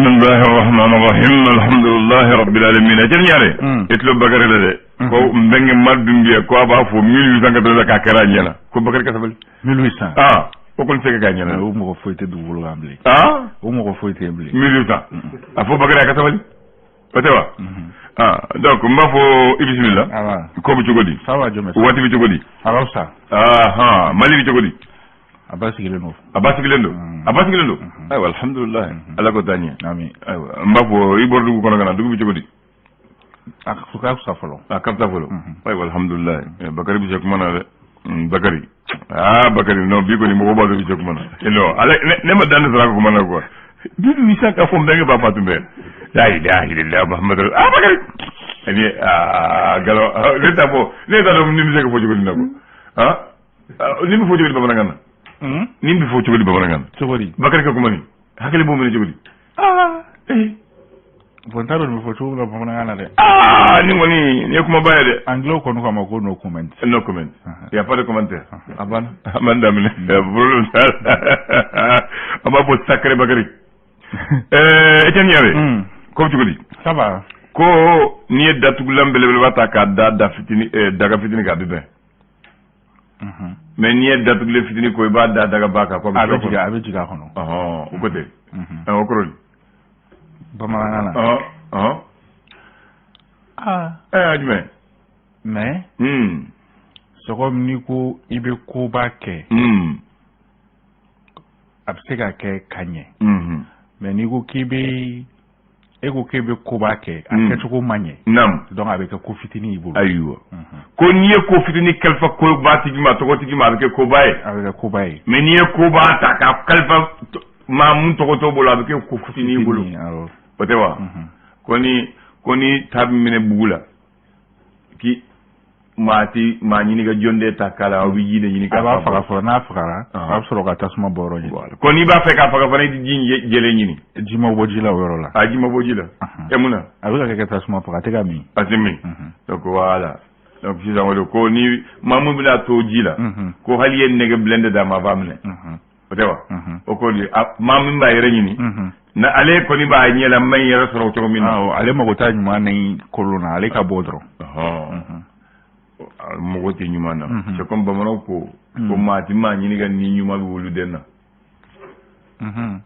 Bismillahi rahmani rahim, alhamdulillahi rabbil alamin. Etienne Ɲare, i tulo Bakari la dɛ, ko n bɛnkɛ Ma Dunbiya ko a b'a fɔ 1880 k'a kɛra a ɲɛna, ko Bakari ka sabali. 1800. Ah, o kɔni tɛ se ka k'a ɲɛna. O mɔgɔ foyi tɛ dugukolo kan bilen. Ah, o mɔgɔ foyi tɛ yen bilen. 1800, a fɔ Bakari a ka sabali, o tɛ wa? Ah, donc n b'a fɔ i bisimila. Awa. Ko bɛ cogo di? Ça va, Jɔmɛ. Waati bɛ cogo di? A ka fisa. Ah han, Mali bɛ cogo di? A ba sigilen don. A basigilen don. A basigilen don. Ayiwa, alhamdulilayi, Ala k'o taa ɲɛ. Amin. Ayiwa, n b'a fɔ i bɔra dugu kɔnɔ ka na, dugu bɛ cogo di? A ka fisa fɔlɔ. A ka fisa fɔlɔ. Ayiwa, alhamdulilayi. Bakari bɛ se kuma na dɛ. Bakari, aa Bakari, non, bi kɔni mɔgɔw b'a dɔn i bɛ se kuma na. Non, ale ne ma dan ne sɔrɔ a ka kuma na quoi. 1800 ka fɔ n bɛnkɛ b'a fa tun bɛ la ilaha illallah Muhammadu, ah Bakari ani aa galo, ne t'a fɔ, ne t'a dɔn ni bɛ se ka fɔ cogo di na quoi. Ah, ni bɛ fɔ cogo di bamanankan na? Ni bɛ fɔ cogo di bamanankan na? Cogo di? Bakari ka kuma nin hakili b'o minɛ cogo di? Aa ee. Bon, n t'a dɔn nin bɛ fɔ cogo min na bamanankan na dɛ. Aa, nin kɔni nin ye kumaba ye dɛ. Anglais kɔni k'a ma ko no comment. No comment, il y a pas de commentaire. A banna, an b'an daminɛ, problème t'a la, an b'a fɔ sacré Bakari. Etienne Ɲare, ko bɛ cogo di? Ça va. Ko n'i ye datugulan belebeleba ta k'a da da fitini, daga fitini kan, a bɛ bɛn. Mais n'i ye datugulen fitini ko i b'a da dagaba kan, ko a bɛ jigin, a bɛ jigin a kɔnɔ. Ɔhɔn, o ko ten, o kɔrɔ di? Bamanankan na. Ɔhɔn ɔhɔn. Aa. A jumɛn? Mais c'est comme n'i ko i bɛ koba kɛ, a bɛ se ka kɛ ka ɲɛ. Mais n'i ko k'i bɛ, e ko k'e bɛ koba kɛ, a kɛcogo ma ɲɛ. Donc a bɛ kɛ ko fitinin i bolo. Ayiwa, ko n'i ye ko fitinin kalifa koba tigi ma, tɔgɔtigi ma, a bɛ kɛ koba ye. A bɛ kɛ koba ye. Mais n'i ye koba ta k'a kalifa maa mun tɔgɔ t'o bolo, a bɛ kɛ ko fitinin i bolo. Awɔ. O tɛ wa? Ko ni ta bɛ minɛ bugu la, k'i maa ti maa ɲini ka jɔn de ta kala, aw bɛ ji de ɲini A b'a faga fɔlɔ, n'a fagara, a bɛ sɔrɔ ka tasuma bɔ yɔrɔ ɲini. Ko n'i b'a fɛ k'a faga fana, i tɛ ji jɛlen ɲini. Ji ma bɔ ji la o yɔrɔ la. A ji ma bɔ ji la. E mun na? A bɛ ka kɛ ka tasuma faga, a tɛ ka min. A tɛ min. Donc voilà, donc sisan o de ko ni maa mun bɛna to ji la, ko hali ye nɛgɛ bilen de d'a ma, a b'a minɛ. O tɛ wa? O ko di maa min b'a yɛrɛ ɲini na, ale kɔni b'a ɲɛ la ma yɛrɛ sɔrɔ cogo min na. Awɔ, ale mago t'a ɲuman ni kolon na, ale ka bɔ dɔrɔn. Mɔgɔ tɛ ɲuman na. C'est comme bamananw ko ko maa ti maa ɲini ka ni ɲuman bɛ wuluden na.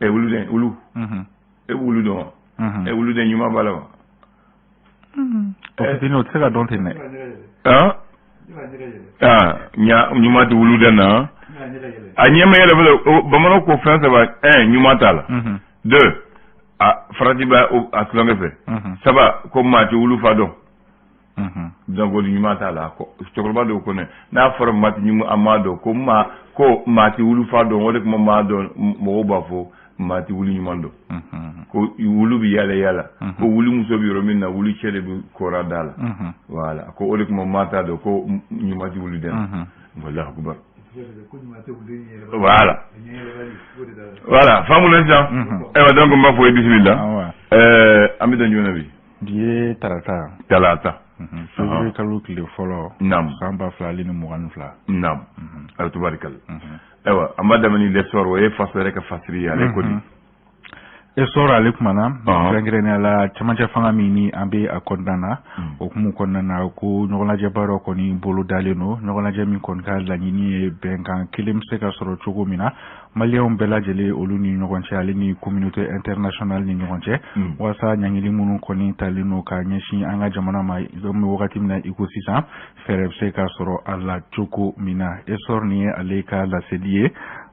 Ɛ, wuluden, wulu, e bɛ wulu dɔn wa? Ɛ, wuluden ɲuman b'a la wa? O fitinin, o tɛ se ka dɔn ten dɛ. Ah ah, ɲa ɲuman tɛ wuluden na, a ɲɛ ma yɛlɛ fɔlɔ. Bamananw ko fɛn saba: un, ɲuman t'a la; deux, a farati b'a a tulonkɛ fɛ; saba, ko maa tɛ wulu fa dɔn. Donc o ɲuman t'a la. Cɛkɔrɔba dɔw ko ne n'a fɔra maa tɛ ɲuman, a m'a dɔn ko maa, ko maa tɛ wulu fa dɔn, o de kuma maa dɔn, mɔgɔw b'a fɔ maa tɛ wulu ɲuman dɔn, ko wulu bɛ yaala yaala, ko wulu muso bɛ yɔrɔ min na, wulu cɛ de bɛ kɔra da la. Voilà, ko o de kuma maa t'a dɔn ko ɲuman tɛ wulu den na. Allahu akbar. Voilà voilà, faamu na sisan. Ayiwa, donc n b'a fɔ i bisimila. An bɛ don jumɛn na bi? Bi ye tarata. Talata. Février kalo tile fɔlɔ. San 2022. Naam, ayi, tubarikala. Ayiwa, an b'a daminɛ ni L'Essor, o ye faso yɛrɛ ka fasiri ye, ale ko di? Essor ale kumana kɛrɛnkɛrɛnnenya la camancɛ fanga min ni an bɛ a kɔnɔna na, o hukumu kɔnɔna na, ko ɲɔgɔnlajɛba dɔ kɔni bolo dalen don, ɲɔgɔnlajɛ min kɔni ka laɲini ye bɛnkan kelen bɛ se ka sɔrɔ cogo min na maliyɛnw bɛɛ lajɛlen olu ni ɲɔgɔn cɛ, ale ni communauté internationale ni ɲɔgɔn cɛ, walasa ɲangili minnu kɔni talen don ka ɲɛsin an ka jamana ma, an bɛ wagati min na i ko sisan, fɛɛrɛ bɛ se ka sɔrɔ a la cogo min na. Essor nin ye ale ka laseli ye.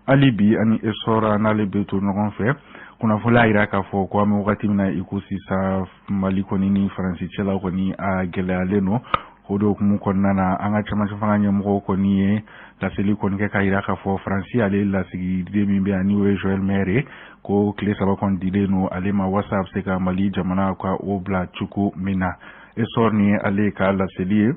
Hali bi ani Essor n'ale bɛ to ɲɔgɔn fɛ, kunnafoni y'a jira k'a fɔ ko an bɛ wagati min na i ko sisan, Mali kɔni ni Faransi cɛla kɔni a gɛlɛyalen don. O de hukumu kɔnɔna na, an ka camancɛ fanga ɲɛmɔgɔw kɔni ye laseli kɔni kɛ k'a jira k'a fɔ Faransi ale lasigiden min bɛ yan, n'o ye Joël Maire ye, ko tile 3 kɔni dilen don ale ma walasa a bɛ se ka Mali jamana ka o bila cogo min na. Essor ni ale ka laseli ye.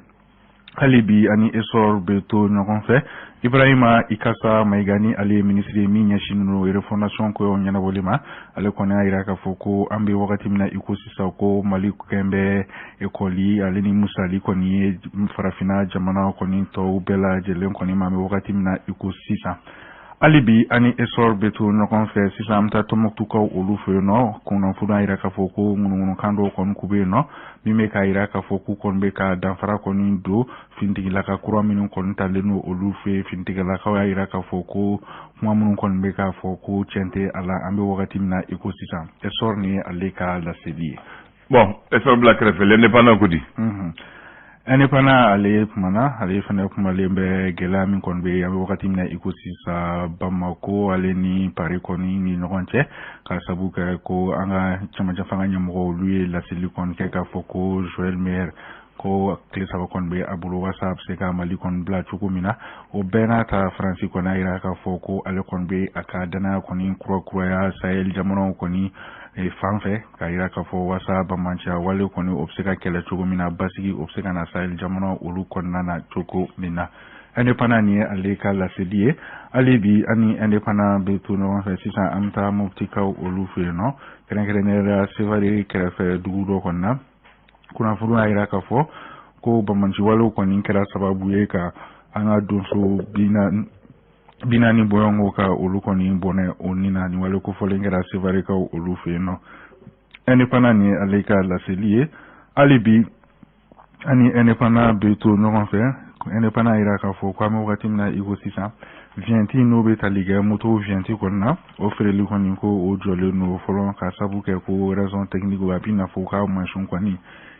Hali bi ani Essor bɛ to ɲɔgɔn fɛ, Ibrahima Ikasa Mayiga ni ale ye minisiri ye min ɲɛsinnen don refondation koɲɛw ɲɛnabɔli ma, ale kɔni y'a jira k'a fɔ ko an bɛ wagati min na i ko sisan, ko Mali kɛn bɛ ekɔli ale ni musali kɔni ye farafinna jamana kɔni tɔw bɛɛ lajɛlen kɔni ma, an bɛ wagati min na i ko sisan. Hali bi ani Essor bɛ to ɲɔgɔn fɛ. Sisan an bɛ taa Tɔnbɔkutukaw olu fɛ yen nɔ. Kunnafoni y'a jira k'a fɔ ko ŋunuŋunukan dɔw kɔni k'u bɛ yen nɔ min bɛ k'a jira k'a fɔ k'u kɔni bɛ ka danfara kɔni don finitigilaka kura minnu kɔni talen don olu fɛ yen. Finitigilakaw y'a jira k'a fɔ ko kuma minnu kɔni bɛ k'a fɔ ko tiɲɛ tɛ a la an bɛ wagati min na i ko sisan. Essor nin ye ale ka laseli ye. Bon, Essor bila kɛrɛfɛ, L'Indépendant ko di? Indépendant ale kumana, ale fana kumalen bɛ gɛlɛya min kɔni bɛ an bɛ wagati min na i ko sisan Bamako ale ni Paris kɔni ni ɲɔgɔn cɛ, ka sabu kɛ ko an ka cɛmancɛ fanga ɲɛmɔgɔw olu ye laseli kɔni kɛ k'a fɔ ko Joël Meyer ko tile 3 kɔni bɛ a bolo walasa a bɛ se ka Mali kɔni bila cogo min na. O bɛɛ n'a ta, Faransi kɔni y'a jira k'a fɔ ko ale kɔni bɛ a ka danaya kɔni kurakuraya Sahel jamanaw kɔni fan fɛ, k'a jira k'a fɔ walasa banbaanciya wale kɔni o bɛ se ka kɛlɛ cogo min na, basigi o bɛ se ka na Sahel jamanaw olu kɔnɔna na cogo min na. Indépendant nin ye ale ka laseli ye. Hali bi ani Indépendant bɛ to ɲɔgɔn fɛ. Sisan an bɛ taa Moptikaw olu fɛ yen nɔ, kɛrɛnkɛrɛnnenya la Sevare kɛrɛfɛ dugu dɔ kɔni na. Kunnafoni y'a jira k'a fɔ ko banbaanci walew kɔni kɛra sababu ye ka an ka donso 40 bɔɲɔgɔnko ka olu kɔni bɔnɛ o ni na. Nin wale kofɔlen kɛra Sevarekaw olu fɛ yen nɔ. Indépendant nin ye ale ka laseli ye. Hali bi ani Indépendant bɛ to ɲɔgɔn fɛ. Indépendant yira k'a fɔ ko an bɛ wagati min na i ko sisan, vignette n'o bɛ tali kɛ moto vignette kɔni na, o feereli kɔni ko o jɔlen don fɔlɔ, ka sabu kɛ ko raison technique, a b'i n'a fɔ u ka mansin kɔni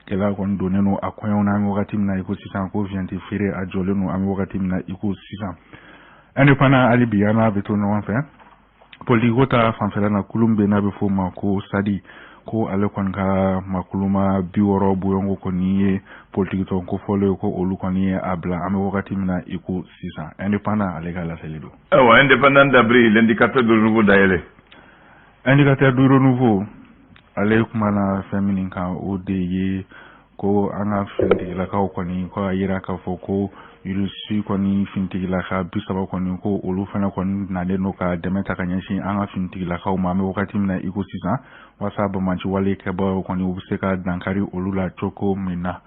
gɛlɛya kɔni donnen don a kɔɲɔw na. An bɛ wagati min na i ko sisan, ko vignette feere a jɔlen don an bɛ wagati min na i ko sisan. Indépendant hali bi an n'a bɛ to ɲɔgɔn fɛ. Politiko ta fanfɛla na, kulun bɛ n'a bɛ f'o ma ko SADI, ko ale kɔni ka makuluma 60 bɔɲɔgɔnko kɔni ye politikitɔn kofɔlen ye, ko olu kɔni ye a bila an bɛ wagati min na i ko sisan. Indépendant ale ka laseli don. Ayiwa, Indépendant dabiri, L'Indicateur du Renouveau dayɛlɛ. Indicateur du Renouveau ale kumana fɛn min kan, o de ye ko an ka finitigilakaw kɔni ko a yira k'a fɔ ko Russie kɔni finitigilaka 30 kɔni ko olu fana kɔni nalen don ka dɛmɛ ta ka ɲɛsin an ka finitigilakaw ma an bɛ wagati min na i ko sisan, walasa banbaanci wale kɛbagaw kɔni u bɛ se ka dankari olu la cogo min na.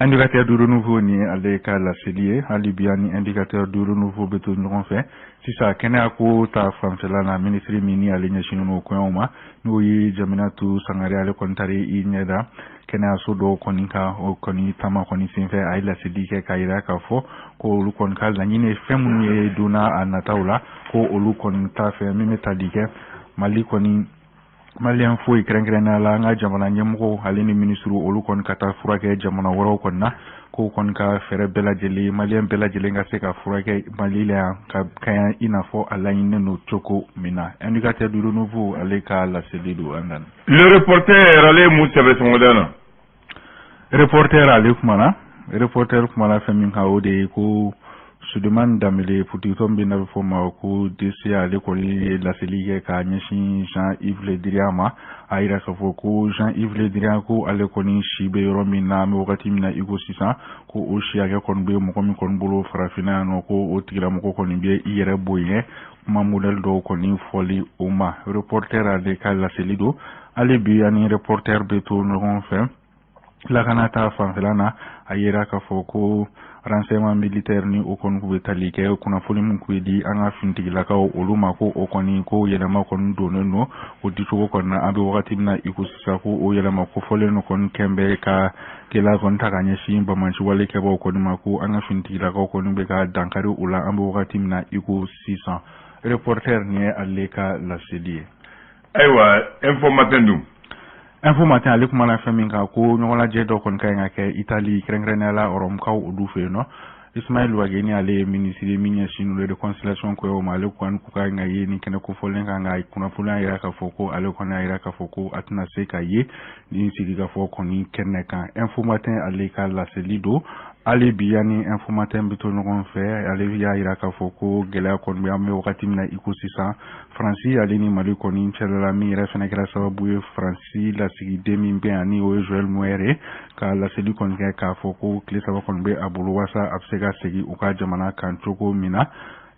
Indicateur du Renouveau ni ale ka laseli ye. Hali bi ani Indicateur du Renouveau bɛ to ɲɔgɔn fɛ. Sisan kɛnɛya ko ta fanfɛla na, minisiri min ni ale ɲɛsinnen don kɔɲɔw ma, n'o ye Jaminatu Sangare, ale kɔni taara i ɲɛ da kɛnɛyaso dɔw kɔni kan. O kɔni taama kɔni senfɛ, a ye laseli kɛ k'a jira k'a fɔ ko olu kɔni ka laɲini ye fɛn minnu ye donna a nataw la, ko olu kɔni t'a fɛ min bɛ tali kɛ Mali kɔni maliyɛn foyi, kɛrɛnkɛrɛnnenya la an ka jamana ɲɛmɔgɔw ale ni minisiriw, olu kɔni ka taa furakɛ jamana wɛrɛw kɔni na, k'o kɔni ka fɛɛrɛ bɛɛ lajɛlen maliyɛn bɛɛ lajɛlen ka se ka furakɛ Mali la yan ka kaɲa i n'a fɔ a laɲininen don cogo min na. Indicateur du Renouveau ale ka laseli don an kan. Le Reporter ale ye mun sɛbɛn sɔgɔmada na? Reporter ale kumana, Reporter kumana fɛn min kan, o de ye ko Sulemani Danbele, politikitɔn min bɛ n'a bɛ fɔ o ma ko DCA, ale kɔni ye laseli kɛ k'a ɲɛsin Jean-Yves Le Drian ma. A yira k'a fɔ ko Jean-Yves Le Drian ko ale kɔni si bɛ yɔrɔ min na an bɛ wagati min na i ko sisan, ko o si hakɛ kɔni bɛ mɔgɔ min kɔni bolo farafinna yan nɔ, ko o tigilamɔgɔ kɔni bɛ i yɛrɛ bonya kuma modèle dɔw kɔni fɔli o ma. Reporter ale ka laseli don. Hali bi ani Reporter bɛ to ɲɔgɔn fɛ. Lakana ta fanfɛla na, a yira k'a fɔ ko renseignement militaire ni o kɔni k'u bɛ tali kɛ kunnafoni min k'u di an ka finitigilakaw olu ma, ko o kɔni ko yɛlɛma kɔni donnen don o dicogo kɔni na an bɛ wagati min na i ko sisan, ko o yɛlɛma kofɔlen kɔni kɛn bɛ ka gɛlɛya kɔni ta ka ɲɛsin banbaanci wale kɛbaaw kɔni ma, ko an ka finitigilakaw kɔni bɛ ka dankari u la an bɛ wagati min na i ko sisan. Reporter nin ye ale ka laseli ye. Ayiwa, Info Matin dun? Info Matin ale kumana fɛn min kan, ko ɲɔgɔnlajɛ dɔ kɔni ka ɲi ka kɛ Itali, kɛrɛnkɛrɛnnenya la Rɔmukaw olu fɛ yen nɔ. Ismaël Wagué ni ale ye minisiri min ɲɛsinnen don réconciliation koɲɛw ma, ale kɔni ko ka ɲi ka ye ni kɛnɛ kofɔlen kan, nka kunnafoniya y'a jira k'a fɔ ko ale kɔni y'a jira k'a fɔ ko a tɛna se ka ye nin sigikafɔ kɔni kɛnɛ kan. Info Matin ale ka laseli don. Hali bi yanni Info Matin bɛ to ɲɔgɔn fɛ, ale y'a jira k'a fɔ ko gɛlɛya kɔni bɛ an bɛ wagati min na i ko sisan Faransi ale ni Mali kɔni cɛla la, min yɛrɛ fana kɛra sababu ye Faransi lasigiden min bɛ yan ni o ye Joël Moyer ye, ka laseli kɔni kɛ k'a fɔ ko tile 3 kɔni bɛ a bolo walasa a bɛ se ka segin u ka jamana kan cogo min na.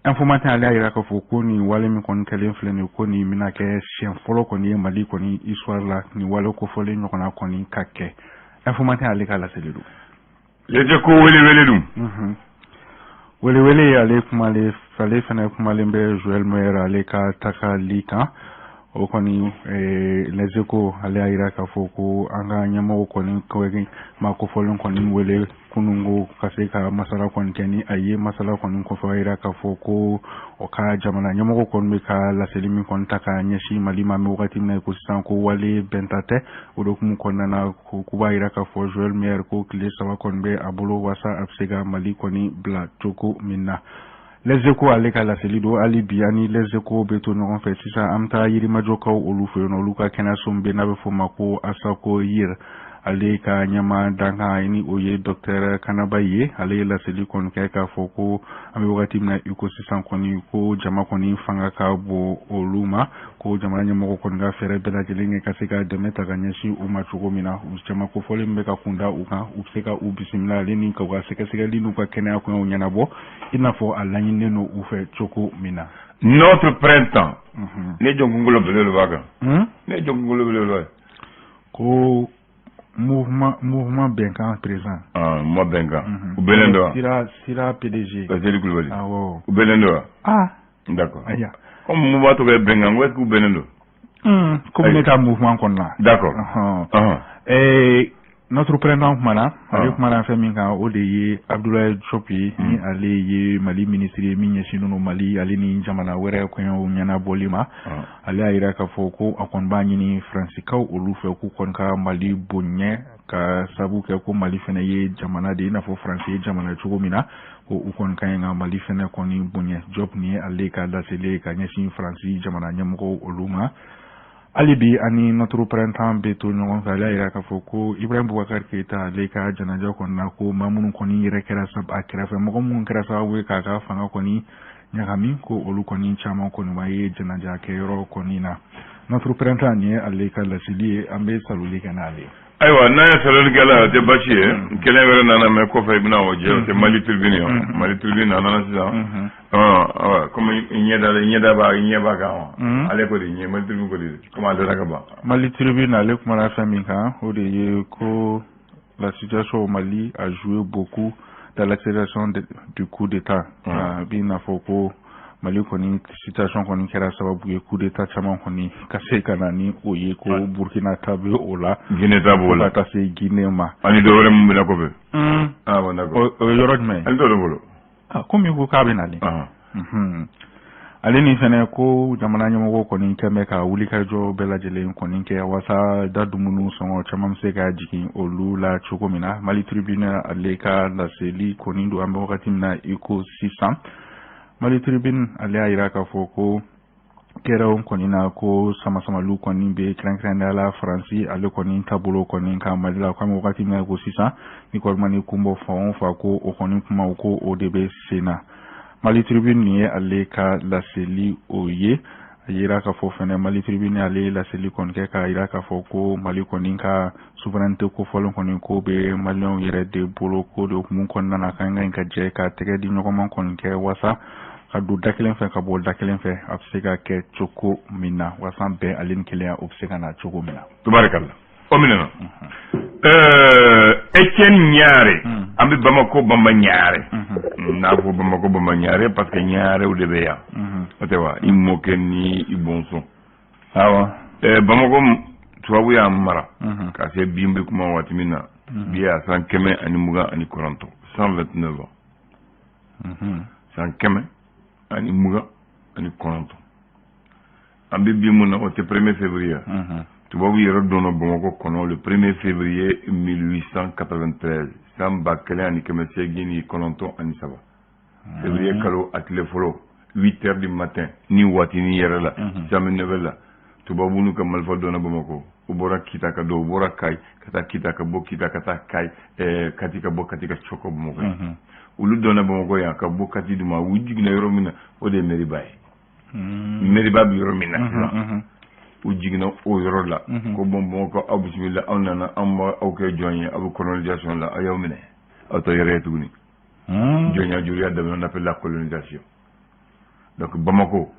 Info Matin ale y'a jira k'a fɔ ko nin wale min kɔni kɛlen filɛ nin ye, ko nin bɛna kɛ siɲɛ fɔlɔ kɔni ye Mali kɔni histoire la nin wale kofɔlen ɲɔgɔnna kɔni ka kɛ. Info Matin ale ka laseli don. Les Échos wele wele dun? Welewele ale kumalen, ale fana kumalen bɛ Joël Meyer ale ka tagali kan. O kɔni, Les Échos ale y'a yira k'a fɔ ko an ka ɲɛmɔgɔ kɔni maa kofɔlen kɔni wele kununko ka se ka masala kɔni kɛ ni a ye. Masala kɔni kɔfɛ, a yira k'a fɔ ko o ka jamana ɲɛmɔgɔ kɔni bɛ ka laseli min kɔni ta ka ɲɛsin Mali ma, an bɛ wagati min na i ko sisan, ko wale bɛnta tɛ. O de hukumu kɔnɔna na, ko k'u b'a yira k'a fɔ Joël Meyer ko tile 3 kɔni bɛ a bolo walasa a bɛ se ka Mali kɔni bila cogo min na. Les Échos ale ka laseli don. Hali bi ani Les Échos bɛ to ɲɔgɔn fɛ. Sisan an bɛ taa Yirimajɔkaw olu fɛ yen nɔ, olu ka kɛnɛyaso min bɛ n'a bɛ f'o ma ko Asako Yir, ale ka ɲɛma dankan ni o ye docteur Kanaba ye. Ale ye laseli kɔni kɛ k'a fɔ ko an bɛ wagati min na i ko sisan kɔni, ko jama kɔni fanga ka bon olu ma, ko jamana ɲɛmɔgɔ kɔni ka fɛɛrɛ bɛɛ lajɛlen kɛ ka se ka dɛmɛ ta ka ɲɛsin u ma cogo min na. U jama kofɔlen min bɛ ka kunda u kan, u bɛ se ka u bisimila ale ni ka u ka sɛgɛsɛgɛli n'u ka kɛnɛya koɲɛw ɲɛnabɔ i n'a fɔ a laɲininen don u fɛ cogo min na. Notre Printemps. Ne jɔn kunkolo belebeleba kan. Ne jɔn kunkolo belebeleba ye. Ko mouvement bɛnkan président. Ah, mouvement bɛnkan. U bɛnnen don wa? Sira PDG. Seydou Kulibali. Awɔ. U bɛnnen don wa? Ah. D'accord. Aya. Comme mouvement tɔgɔ ye bɛnkan, ko est-ce que u bɛnnen don? Komi ne ta mouvement kɔnɔna. D'accord. Notre Printemps kumana, ale kumana fɛn min kan, o de ye Abdoulaye Diop ye, ni ale ye Mali ministre ye min ɲɛsinnen don Mali ale ni jamana wɛrɛ koɲɛw ɲɛnabɔli ma. Ale y'a yira k'a fɔ ko a kɔni b'a ɲini Faransikaw olu fɛ k'u kɔni ka Mali bonya, ka sabu kɛ ko Mali fɛnɛ ye jamana de ye i n'a fɔ Faransi ye jamana cogo min na, ko u kɔni ka ɲi ka Mali fɛnɛ kɔni bonya. Diop nin ye ale ka laseli ye ka ɲɛsin Faransi jamana ɲɛmɔgɔw olu ma. Hali bi ani Notre Printemps bɛ to ɲɔgɔn fɛ. Ale y'a yira k'a fɔ ko Ibrahim Boubacar Keïta ale ka janaja kɔni na, ko maa minnu kɔni yɛrɛ kɛra a kɛrɛfɛ mɔgɔ minnu kɛra sababu ye k'a ka fanga kɔni ɲagami, ko olu kɔni caman kɔni ma ye janaja kɛyɔrɔ kɔni na. Notre Printemps nin ye ale ka laseli ye, an bɛ saluli kɛ n'ale ye. Ayiwa, n'an ye saluli kɛ la, o tɛ baasi ye. Kelen wɛrɛ nana mɛ kɔfɛ, i bɛna o jɛ, o tɛ Mali Tribune ye. Mali Tribune a nana sisan, komi i ɲɛda b'a, i ɲɛ b'a kan wa, ale ko de ɲɛ Mali Tribune ko de, komi a dara ka ban. Mali Tribune ale kumana fɛn min kan, o de ye ko la situation au Mali a joué beaucoup dans l'accélération du coup d'État. A b'i n'a fɔ ko Mali kɔni situation kɔni kɛra sababu ye coup d'État caman kɔni ka se ka na ni o ye, ko Burkina ta bɛ o la, Guinée ta b'o la, ka taa se Guinée ma. Ani dɔ wɛrɛ min bɛna kɔfɛ. Ah bon, d'accord. O ye yɔrɔ jumɛn ye? Ale t'o de bolo. Ah, komi ko k'a bɛ nalen. Ale ni fɛnɛ ko jamana ɲɛmɔgɔw kɔni kɛn bɛ ka wulikajɔ bɛɛ lajɛlen kɔni kɛ walasa da dumuni sɔngɔ caman bɛ se ka jigin olu la cogo min na. Mali Tribune ale ka laseli kɔni don, an bɛ wagati min na i ko sisan. Mali Tribune ale y'a yira k'a fɔ ko kɛrɛw kɔni na, ko samasamaliw kɔni bɛ kɛrɛnkɛrɛnnenya la Faransi ale kɔni taabolo kɔni ka Mali la, komi wagati min na ko sisan ni kɔni ma ni kun bɔ fan o fan, ko o kɔni kumaw ko o de bɛ sen na. Mali Tribune nin ye ale ka laseli o ye. A yira k'a fɔ fɛnɛ Mali Tribune ale ye laseli kɔni kɛ k'a yira k'a fɔ ko Mali kɔni ka souveraineté kofɔlen kɔni ko bɛ maliyɛnw yɛrɛ de bolo, ko de hukumu kɔnɔna na k'an ka ɲi ka jɛ ka tɛgɛ di ɲɔgɔn ma kɔni kɛ walasa ka don da kelen fɛ ka bɔ da kelen fɛ, a bɛ se ka kɛ cogo min na walasa bɛn ale ni kelenya o bɛ se ka na cogo min na. Tubaarikala, o minɛna. Etienne Ɲare, an bɛ Bamako Bamba Ɲare n'a fɔ Bamako Bamba Ɲare parce que Ɲarew de bɛ yan, o tɛ wa, i mɔkɛ ni i bɔnsɔn. Awɔ. Bamako tubabu y'an mara ka se bi n bɛ kuma waati min na, bi y'a san 129, 129 ans. San 129. An bɛ bi mun na, o tɛ 1er février. Tubabu yɛrɛ donna Bamakɔ kɔnɔ le 1er février 1893, san 1893. Février kalo a tile fɔlɔ, 8 heures du matin, ni waatinin yɛrɛ la, sisan bɛ 9 heures la, tubabu n'u ka marifa donna Bamakɔ. U bɔra Kita ka don, u bɔra Kayi ka taa Kita, ka bɔ Kita ka taa Kayi, Kati, ka bɔ Kati ka Cɔkɔ Bamakɔ yan. Olu donna Bamakɔ yan ka bɔ Kati duma, u jiginna yɔrɔ min na, o de ye Meriba ye. Meriba bɛ yɔrɔ min na sisan, u jiginna o yɔrɔ la ko bon Bamakɔ aw bisimila, aw nana, an b'aw kɛ jɔn ye, aw bɛ colonisation la, aw y'aw minɛ, aw tɛ yɛrɛ ye tuguni. Jɔnya juruya daminɛ, on appelle la colonisation. Donc Bamako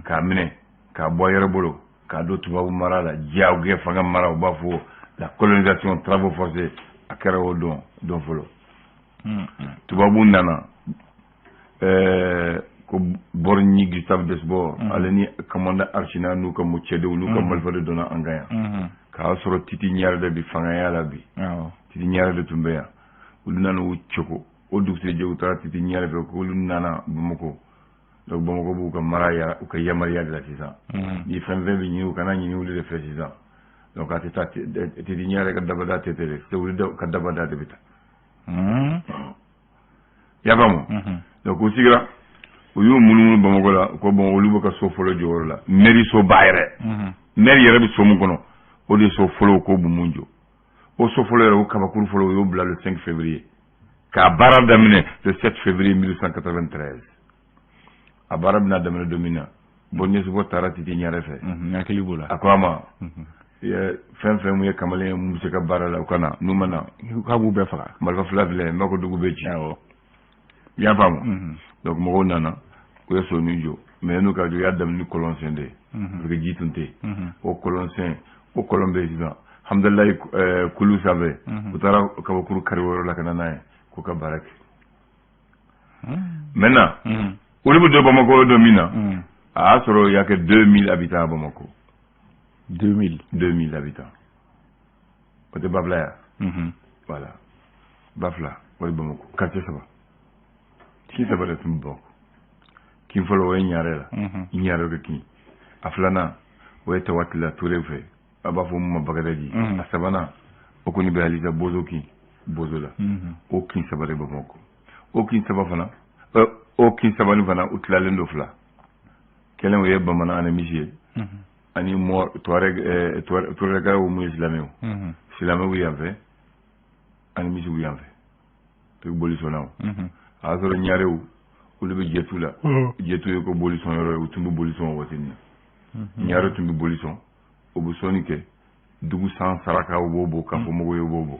k'a minɛ k'a bɔ a yɛrɛ bolo k'a don tubabu mara la, diyagoya fanga mara, u b'a fɔ la colonisation, travaux forcés, a kɛra o don fɔlɔ. Tubabu nana Ko Borgny Gustave Desbord, ale ni commandant Archina n'u ka cɛdenw n'u ka marifa de donna an kan yan, k'a sɔrɔ Titi Ɲare de bi fangaya la bi. Titi Ɲare de tun bɛ yan. Olu nana u cogo o dugusɛjɛ, u taara Titi Ɲare fɛ k'olu nana Bamakɔ. Donc Bamakɔ b'u ka mara, u ka yamaruya de la sisan. Ni fɛn fɛn bɛ ɲini, u kana ɲini olu de fɛ sisan. Donc a tɛ taa Titi Ɲare ka dabada tɛ dɛ, olu ka dabada de bɛ taa. I y'a faamu? Donc u sigira, u y'u munumunu Bamakɔ la ko bon, olu bɛ ka so fɔlɔ jɔ yɔrɔ la, mairie soba yɛrɛ, maire yɛrɛ bɛ so min kɔnɔ, o de ye so fɔlɔ ko bɛ mun jɔ. O so fɔlɔ yɛrɛ, o kabakuru fɔlɔ, u y'o bila le 5 février, k'a baara daminɛ le 7 février 1893. A baara bɛna daminɛ don min na, Borgny Desbord taara Titi Ɲare fɛ. N hakili b'o la. A ko a ma, fɛn fɛn mun ye kamalen ye mun bɛ se ka baara la, u ka na. N'u ma na, k'a b'u bɛɛ faga. Marifa fila filɛ, n b'a ko dugu bɛ ci. I y'a faamu? Donc mɔgɔw nana, u ye so min jɔ, mais n'u ka jɔ, u y'a daminɛ ni kɔlɔn sen de ye, parce que ji tun tɛ yen. O kɔlɔn sen, o kɔlɔn bɛ yen sisan Hamdallaye kulu sanfɛ. U taara kabakuru kari o yɔrɔ la ka na n'a ye k'u ka baara kɛ. Maintenant, olu bɛ don Bamakɔ don min na, a y'a sɔrɔ il y a que 2000 habitants à Bamako. 2000? 2000 habitants, o tɛ Bafila ya? Voilà, Bafila o ye Bamako quartier saba, kin saba de tun bɛ Bamako. Kin fɔlɔ, o ye Ɲare la, Ɲare ka kin. A filanan, o ye Tawatila Ture fɛ, a b'a fɔ mun ma Bagadaji. A sabanan, o kɔni bɛ halisa Bozo kin, Bozo la. O kin saba de Bamako. O kin saba fana, o kin saba nin fana, u tilalen don fila. Kelen, o ye bamanan animiste ye, ani mɔ tuareg, tuareg mun ye silamɛw. Silamɛw bɛ yan fɛ, animiste bɛ yan fɛ, bolisɔnnaw. A y'a sɔrɔ ɲarew, olu bɛ jɛtu la. Jɛtu ye ko bolisɔn yɔrɔ ye. U tun bɛ bolisɔn waati min na, ɲarew tun bɛ bolisɔn, o bɛ sɔnni kɛ dugu san saraka, u b'o bɔ k'a fɔ mɔgɔw ye, u b'o bɔ.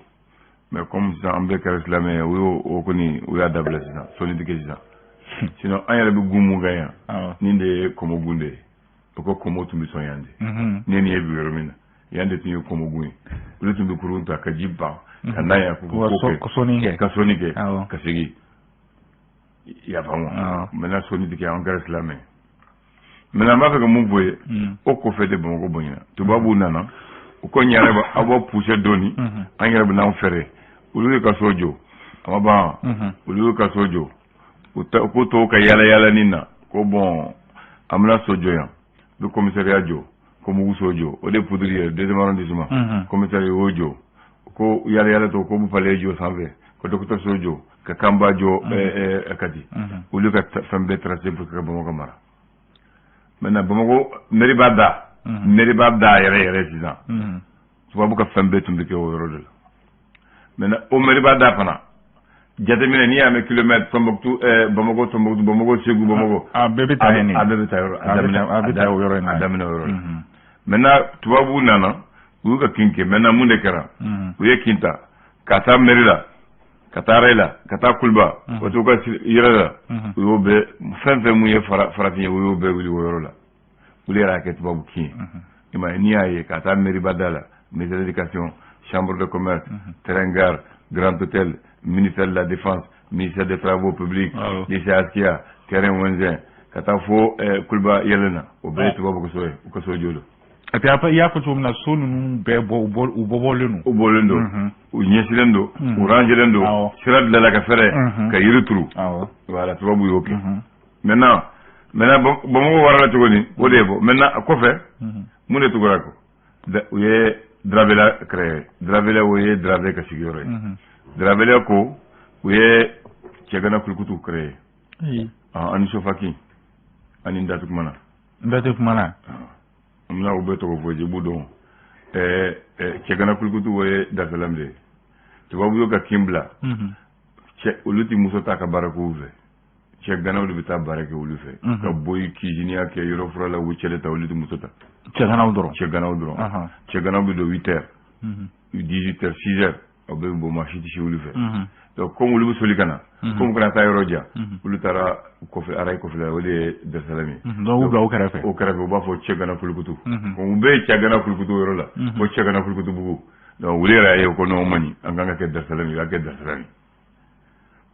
Mais comme sisan an bɛɛ kɛra silamɛ ye, u y'o o kɔni, u y'a dabila sisan, sɔnni tɛ kɛ sisan. Sinon an yɛrɛ bɛ gun mun kan yan, nin de ye kɔmɔgun de ye. O ko kɔmɔ tun bɛ sɔn yan de. Ne nin ye bi yɔrɔ min na, yan de tun ye kɔmɔgun ye. Olu tun bɛ kurun ta ka ji ban ka na yan ko kɛ ka sɔnni kɛ. Ka sɔnni kɛ ka segin. I y'a faamu? Maintenant sɔnni tɛ kɛ, an kɛra silamɛ. Maintenant an b'a fɛ ka mun fɔ ye? O kɔfɛ de Bamakɔ bonyana. Tubabuw nana, u ko ɲare aw b'aw pousser dɔɔni, an yɛrɛ bɛ n'anw fɛrɛ. Olu ye ka so jɔ, a ma ban, olu ye ka so jɔ. U ko tɔw ka yala yala nin na ko bon, an bɛna so jɔ yan, u bɛ commissariat jɔ, ko mugu so jɔ, o de ye poudre ye, deuxième arrondissement commissariat y'o jɔ. Ko yala yala tɔ ko bɛ palais jɔ sanfɛ, ko dɔgɔtɔrɔso jɔ, ka kanba jɔ Kati. Olu ka fɛn bɛɛ tracé pour que ka Bamakɔ mara. Maintenant Bamakɔ mairie b'a da, mairie b'a da yɛrɛ yɛrɛ sisan, tubabu ka fɛn bɛɛ tun bɛ kɛ o yɔrɔ de la. Maintenant o mairie b'a da fana jateminɛ, n'i y'a mɛn kilomètre Tombouctou, Bamako Tombouctou, Bamako Segu, Bamako. A bɛɛ bɛ taa yen. A bɛɛ bɛ taa yɔrɔ, a daminɛ, a bɛ taa o yɔrɔ in na. A daminɛ o yɔrɔ la. Maintenant tubabuw nana, u y'u ka kin kɛ. Maintenant mun de kɛra? U ye kin ta ka taa mairie la, ka taa rail la, ka taa Kuluba, o t'u ka yɛrɛ la. U y'o bɛɛ, fɛn fɛn mun ye farafin ye, u y'o bɛɛ wuli o yɔrɔ la. Olu yɛrɛ y'a kɛ tubabu kin ye. I m'a ye, n'i y'a ye ka taa mairie ba da la, ministère de l'éducation, chambre de commerce, train gare, grand hôtel, ministère de la défense, ministère des travaux publics, lycée Askia, terrain Wenzin, ka taa fo Kuluba yɛlɛn na, o bɛɛ ye tubabu ka so ye, u ka so jɔ don. Et puis après, i y'a fɔ cogo min na, so ninnu bɛɛ bɔ, u bɔbɔlen don. U bɔlen don, u ɲɛsilen don, u rangelen don, sira dilanla ka fɛrɛ, ka yiri turu. Voilà, tubabu y'o kɛ. Maintenant Bamakɔ warala cogo di? O de ye bɔ. Maintenant a kɔfɛ, mun de tugura kɔ? U ye Drabela créé. Drabela, o ye Drabe ka sigiyɔrɔ ye. Drabela ko u ye Cɛgana Kulukutu créé, ani Sofaki ani Ndatukumana. Ndatukumana. N bɛna u bɛɛ tɔgɔ fɔ, i b'u dɔn. Cɛgana Kulukutu, o ye Dasalam de ye. Tubabu y'o ka kin bila cɛ, olu tɛ muso ta ka baara k'u fɛ, cɛ ganaw de bɛ taa baara kɛ olu fɛ, ka bɔ cuisiniya kɛ yɔrɔ fura la, u bɛ cɛ de ta, olu tɛ muso ta. Cɛganaw dɔrɔn. Cɛganaw dɔrɔn. Cɛganaw bɛ don 8 heures, 18 heures, 6 heures, aw bɛɛ bɛ bɔ, maa si tɛ se olu fɛ. Donc comme olu bɛ soli ka na, comme kana taa yɔrɔ jan, olu taara kɔfɛ, arayi kɔfɛ la, o de ye Dasalam ye. Donc u bila o kɛrɛfɛ. O kɛrɛfɛ, u b'a fɔ Cɛgana Kulukutu. U bɛɛ ye Cɛgana Kulukutu yɔrɔ la, ko Cɛgana Kulukutu bugu. Donc olu yɛrɛ y'a ye ko non, o man ɲi, an kan ka kɛ Dasalam ye, u y'a kɛ Dasalam ye.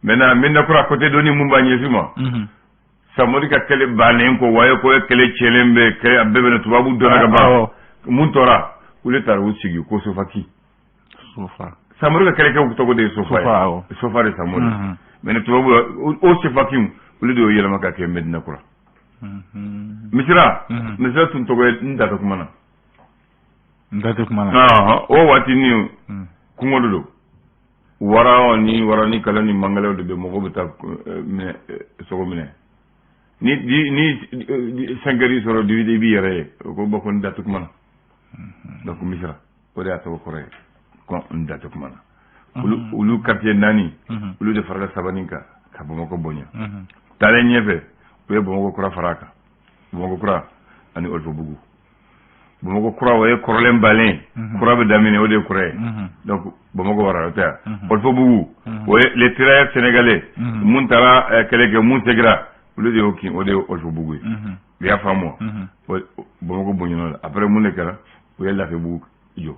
Maintenant, Medina Kura côté doni mun b'a ɲɛsin ma, Samori ka kɛlɛ bannen ko waye ko ye kɛlɛ tiɲɛlen bɛ kɛlɛ a bɛɛ bɛ na tubabu donna ka ban, mun tora, olu taara u sigi ko Sofaki. Sofa. Samori ka kɛlɛkɛw tɔgɔ de ye Sofa ye. Sofa de Samori. Maintenant, tubabu o Sofaki, olu de y'o yɛlɛma ka kɛ Medina Kura. Misira, Misira tun tɔgɔ ye n da tɛ kuma na. N da tɛ kuma na. O waati ni kungo de don. Wara ni wara ni kala ni mangalaw de bɛ, mɔgɔw bɛ taa minɛ, sogo minɛ. Ni 5 heures sɔrɔ, i b'i yɛrɛ ye. O ko bɔ ko n da tɛ kuma na. Donc Misira, o de y'a tɔgɔ kɔrɔ ye ko n da tɛ kuma na. Olu quartier 4, olu de farala Sabani kan ka Bamakɔ bonya. Taalen ɲɛfɛ, u ye Bamakɔ Kura fara a kan. Bamakɔ Kura ani Ɔlifobugu. Bamakɔ Kura, o ye kɔrɔlen balen, kura bɛ daminɛ, o de ye kura ye. Donc Bamakɔ wara o tɛ yan. Ɔlifobugu, o ye les tirailleurs sénégalais mun taara kɛlɛ kɛ, mun seginna, olu de y'o kin, o de ye Ɔlifobugu ye. I y'a faamu wa? Bamakɔ bonyana o la. Après, mun de kɛra? U ye Lafiyabugu jɔ.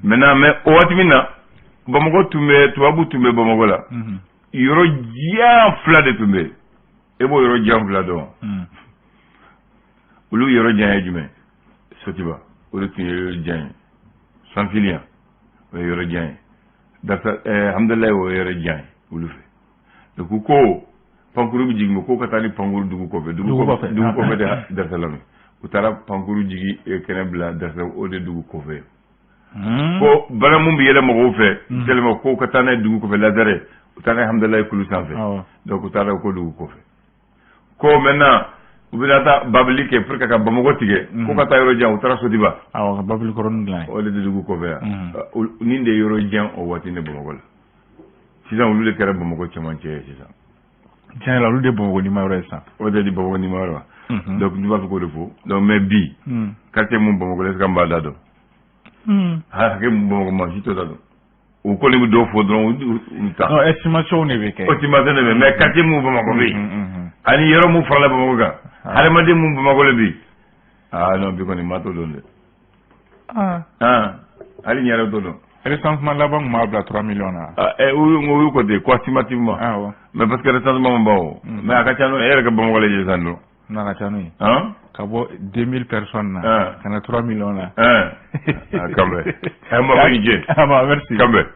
Maintenant, mais o waati min na Bamakɔ tun bɛ, tubabu tun bɛ Bamakɔ la, yɔrɔ jan 2 de tun bɛ yen. E b'o yɔrɔ jan 2 dɔn? Olu yɔrɔ jan ye jumɛn? Sotiba, o de tun ye yɔrɔ jan ye. Sanfiliyan, o ye yɔrɔ jan ye. Dasa Hamdalayi, o ye yɔrɔ jan ye olu fɛ. Donc u ko pankuru bɛ jigin, ko ka taa ni pankuru dugu kɔfɛ. Dugu kɔfɛ de Dasalami. U taara pankuru jigi kɛnɛ bila Dasa, o de dugu kɔfɛ. Ko bana mun bɛ yɛlɛ mɔgɔw fɛ tellement, ko ka taa n'a ye dugu kɔfɛ, Lazare, u taara n'a ye Hamdalayi kulu sanfɛ. Donc u taara ko dugu kɔfɛ. Ko maintenant u bɛna taa babili kɛ pour que ka Bamakɔ tigɛ, ko ka taa yɔrɔ jan, u taara Sotiba. Awɔ, ka babili kɔrɔnin dilan. O de bɛ dugu kɔfɛ yan. Nin de ye yɔrɔ jan o waati ne Bamakɔ la. Sisan olu de kɛra Bamakɔ cɛmancɛ ye sisan. Tiɲɛ la, olu de Bamakɔ nima yɔrɔ ye sisan. O de di Bamakɔ nima yɔrɔ. Donc ne b'a fɛ k'o de fɔ. Donc mais bi, quartier mun Bamakɔ la, est-ce que an b'a da dɔn? Hakɛ mun Bamakɔ, maa si t'o da dɔn. O kɔni bɛ dɔw fɔ dɔrɔn, u ta. Non, estimation de bɛ kɛ. Estimation de bɛ, mais quartier mun Bamakɔ bɛ yen, ani yɔrɔ mun farala Bamakɔ kan, hadamaden mun Bamakɔ la bi, ah non, bi kɔni maa t'o dɔn dɛ. Ah, hali n yɛrɛ t'o dɔn. Recensement laban tun b'a bila 3 millions na. Ah, o y'u ko ten ko estimativement. Awɔ. Mais parce que recensement ma ban o. Mais a ka ca n'o ye, e yɛrɛ ka Bamakɔ lajɛ sisan dɔrɔn. N'a ka ca n'o ye. Han? Ka bɔ 2000 personnes na. Ka na 3 millions na. Ah, kan bɛn. An b'a fɔ i ni ce. Ah, merci. Kan bɛn.